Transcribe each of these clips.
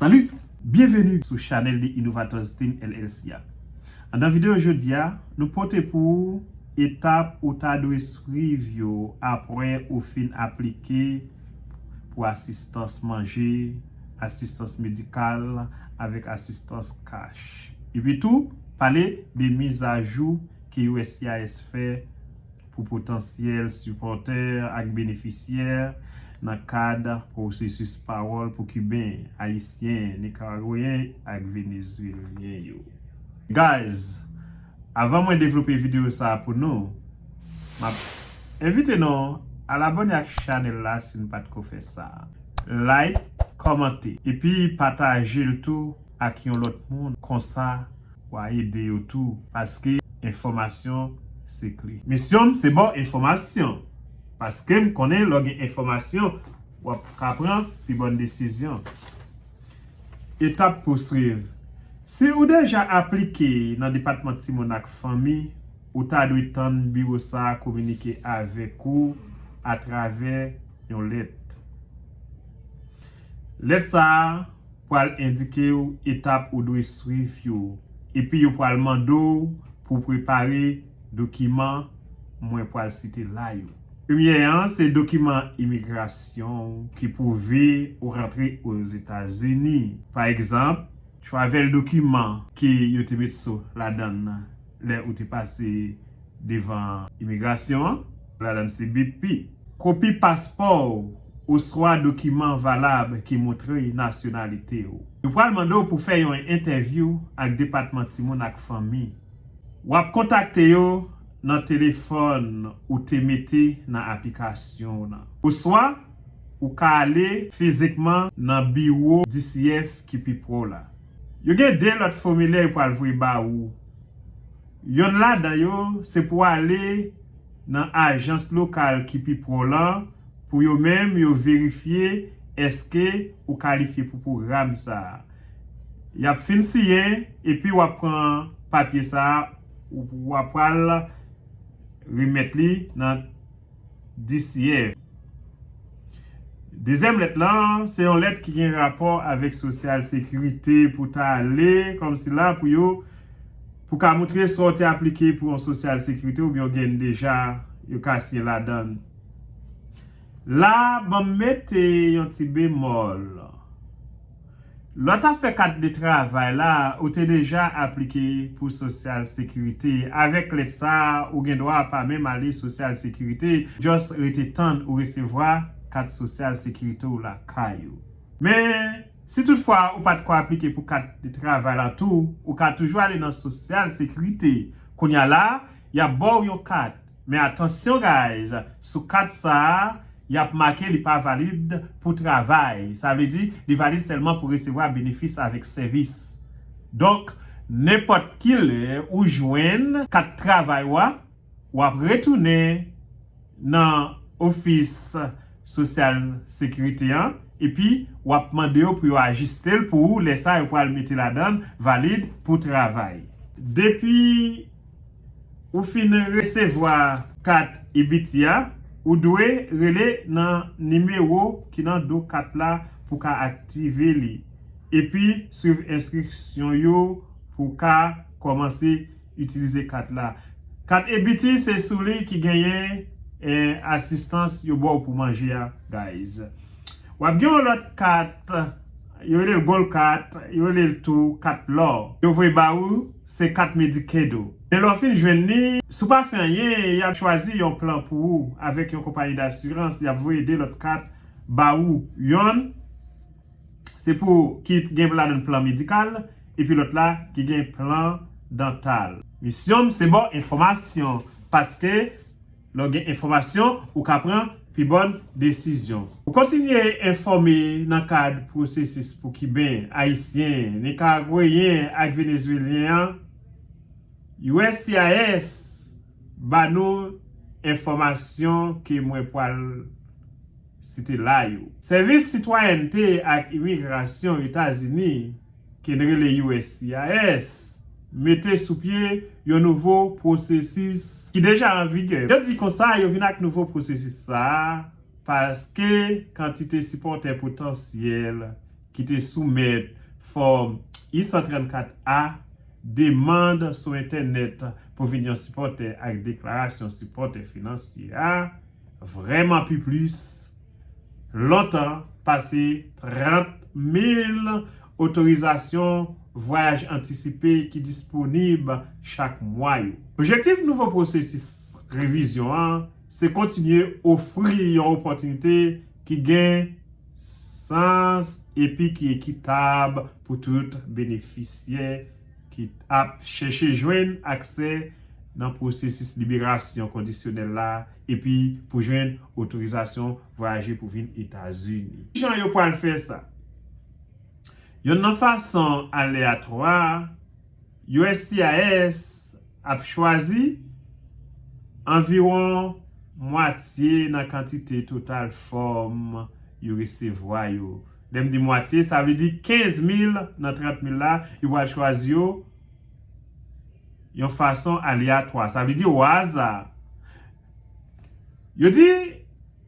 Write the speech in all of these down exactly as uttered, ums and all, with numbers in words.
Salut! Byenveni sou chanèl The Innovators Team L L C a. Anndan videyo jodi a, nou pote pou ou etap ou ta dwe swiv yo apre ou fin aplike pou asistans manje, asistans medikal, avèk asistans kach. Epi tou, pale de mizajou ke U S C I S fè pou potansyèl sipòtè ak benefisyè nan kad pwosesis pawòl pou Kiben, Ayisyen, Nikaragweyen ak Venezwelyen yo. Guys, avan mwen devlope videyo sa a pou nou, m ap envite nou al abòne ak chanèl la si n pa t ko fè sa. Like, kòmante, epi pataje l tou ak yon lòt moun. Konsa, w a ede yo tou, paske enfòmasyon se kle. Misyon m se ba w enfòmasyon, paske m konnen lè w gen enfòmasyon, w ap ka pran pi bòn desizyon. Etap pou swiv. Si ou deja aplike nan Depatman Timoun ak Fanmi, ou ta dwe tann biwo sa a kominike avèk ou atravè yon lèt. Lèt sa a pral endike w etap ou dwe swiv yo, epi yo pral mande w pou w prepare dokiman mwen pral site la yo. Premye an se dokiman imigrasyon ki pwouve ou rantre Ozetazini. Pa egzanp, travel dokiman ke yo te met so ladan l lè ou te pase devan imigrasyon an, ladan l se B P. Kopi paspò w oswa dokiman valab ki montre nasyonalite w. Yo pral mande w pou fè yon entèvyou ak Depatman Timoun ak Fanmi. W ap kontakte yo nan telefòn ou te mete nan aplikasyon w nan. Oswa, ou ka ale fizikman nan biwo D C F ki pi pre w la. Yo gen de lòt fòmilè yo pral voye ba ou. Yonn ladan yo se pou w ale nan ajans lokal ki pi pre w lan, pou yo menm yo verifye èske ou kalifye pou pwogram sa a. Y ap fin siyen, epi w ap pran papye sa a, w ap pral remèt li nan D C F. Dezyèm lèt lan, se yon lèt ki gen rapò avèk Sosyal Sekirite pou ta ale, kòmsi la pou yo, pou ka montre swa w te aplike pou yon Sosyal Sekirite oubyen w gen deja, yo ka siyen ladan l. La, ban m mete yon ti bemòl. Lè w t ap fè kat de travay la, ou te deja aplike pou Sosyal Sekirite. Avèk lèt sa a, ou gen dwa pa menm ale Sosyal Sekirite, just rete tann ou resevwa kat Sosyal Sekirite w lakay ou. Men, si toutfwa ou pa t ko aplike pou kat de travay la tou, ou ka toujou ale nan Sosyal Sekirite. Kounye a la, y ap ba w yon kat. Men atansyon, guys, sou kat sa a, y ap make li pa valid pou travay. Sa vle di, li valid sèlman pou resevwa benefis avèk sèvis. Donk, nenpòt ki lè ou jwenn kat travay ou a, w ap retounen nan ofis Sosyal Sekirite an, epi w ap mande yo pou yo ajiste l pou ou, lè sa a yo pral mete ladan l valid pou travay. Depi ou fin resevwa kat E B T a, ou dwe rele nan nimewo ki nan do kat la pou ka aktive li, epi swiv enstriksyon yo pou ka kòmanse itilize kat la. Kat E B T se sou li ki genyen, eh, asistans yo ba w pou manje a, guys. W ap gen yon lòt kat, yo rele l Gold Card, yo rele l tou kat lò. Yo voye ba ou, se kat Medicaid ou. Men lè w fin jwenn li, si w pa fè anyen, y ap chwazi yon plan pou ou avèk yon konpayi dasirans, y ap voye de lòt kat ba ou. Yonn, se pou ki gen ladan plan medikal, epi lòt la ki gen plan dantal. Misyon m se ba w enfòmasyon, paske lè w gen enfòmasyon, ou ka pran pi bòn desizyon. Ou kontinye enfòme nan kad pwosesis pou Kiben, Ayisyen, Nikaragweyen ak Venezwelyen an, U S C I S ba nou enfòmasyon ke mwen pral site la yo. Sèvis Sitwayènte ak Imigrasyon Etazini, ke n rele U S C I S, mete sou pye yon nouvo pwosesis ki deja an vigè. Yo di konsa, yo vin ak nouvo pwosesis sa a paske kantite sipòtè potansyèl ki te soumèt fòm I san trannkat A, demann sou entènèt pou vin yon sipòtè ak deklarasyon sipòtè finansye a, vrèman pi plis lontan pase trant mil otorizasyon vwayaj antisipe ki disponib chak mwa yo. Objektif nouvo pwosesis revizyon an se kontinye ofri yon opòtinite ki gen sans epi ki ekitab pou tout benefisyè ki ap chèche jwenn aksè nan pwosesis liberasyon kondisyonèl la epi pou jwenn otorizasyon vwayaje pou vin Etazini. Kijan yo pral fè sa? Yonn nan fason aleyatwa, U S C I S ap chwazi anviwon mwatye nan kantite total fòm yo resevwa yo. Lè m di mwatye, sa vle di kenz mil nan trant mil la, yo pral chwazi yo yon fason aleyatwa. Sa vle di o aza. Yo di,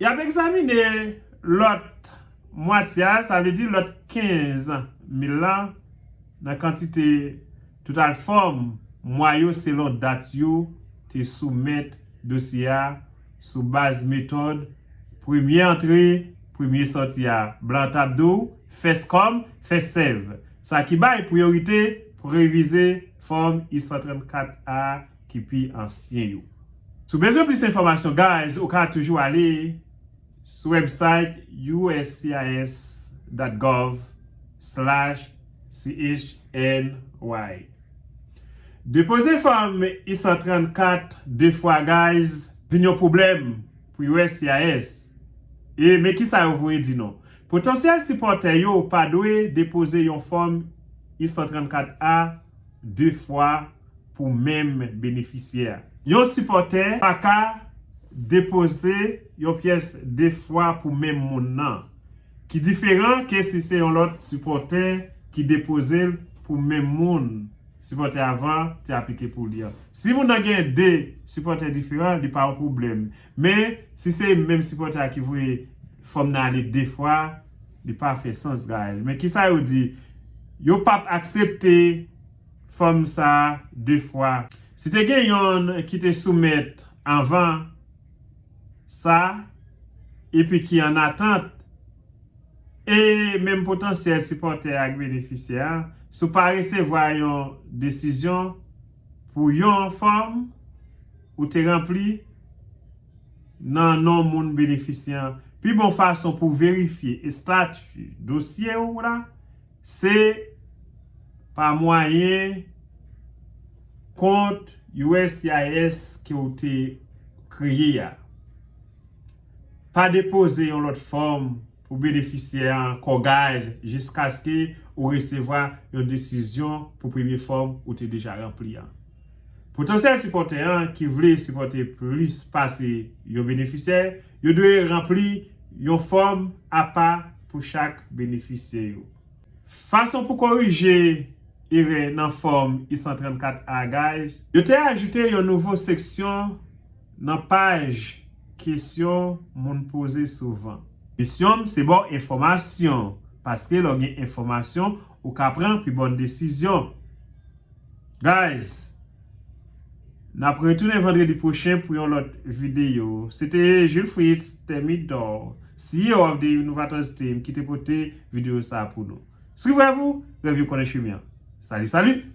y ap egzamine lòt mwatye a, sa vle di lòt kenz mil la, nan kantite total fòm mwa yo selon dat yo te soumèt dosye a sou baz metòd premye antre, premye sòti a. Blan t ap di w, first come, first serve. Sa ki bay priyorite pou revize fòm I san trannkat A ki pi ansyen yo. Si w bezwen plis enfòmasyon, guys, ou ka toujou ale sou website U S C I S dot gov slash C H N Y. Depoze fòm I san trannkat de fwa, guys, vin yon pwoblèm pou U S C I S. E men kisa yo voye di nou. Potansyèl sipòtè yo pa dwe depoze yon fòm I san trannkat A de fwa pou menm benefisyè a. Yon sipòtè pa ka depoze yon pyès de fwa pou menm moun nan, ki diferan ke si se yon lòt sipòtè ki depoze l pou menm moun. Sipòtè avan te aplike pou li an. Si moun nan gen de sipòtè diferan, li pa yon pwoblèm. Men, si se menm sipòtè a ki voye fòm nan ale de fwa, li pa fè sans, guys. Men kisa yo di? Yo p ap aksepte fòm sa a de fwa. Si te gen yonn ki te soumèt anvan sa, epi ki an atant, e menm potansyèl sipòtè ak benefisyè a, si w pa resevwa yon desizyon pou yon fòm ou te ranpli nan non moun benefisyè an, pi bon fason pou verifye estati dosye w la, se pa mwayen kont U S C I S ke w te kreye a. Pa depoze yon lòt fòm pou benefisyè an ankò, guys, jiskaske ou resevwa yon desizyon pou premye fòm ou te deja ranpli an. Potansyèl sipòtè an ki vle sipòte plis pase yon benefisyè, yo dwe ranpli yon fòm apa pou chak benefisyè yo. Fason pou korije erè nan fòm I san trannkat A, guys, yo te ajoute yon nouvo seksyon nan paj kesyon moun poze souvan. Misyon m se ba w enfòmasyon, paske lè w gen enfòmasyon, ou ka pran pi bòn desizyon. Guys, n ap retounen vandredi pwochen pou yon lòt videyo. Se te Jules Fritz Thermidor, C E O of the Innovators Team, ki te pote videyo sa a pou nou. Suivez-vous, review konnen chemen an. Salut, salut!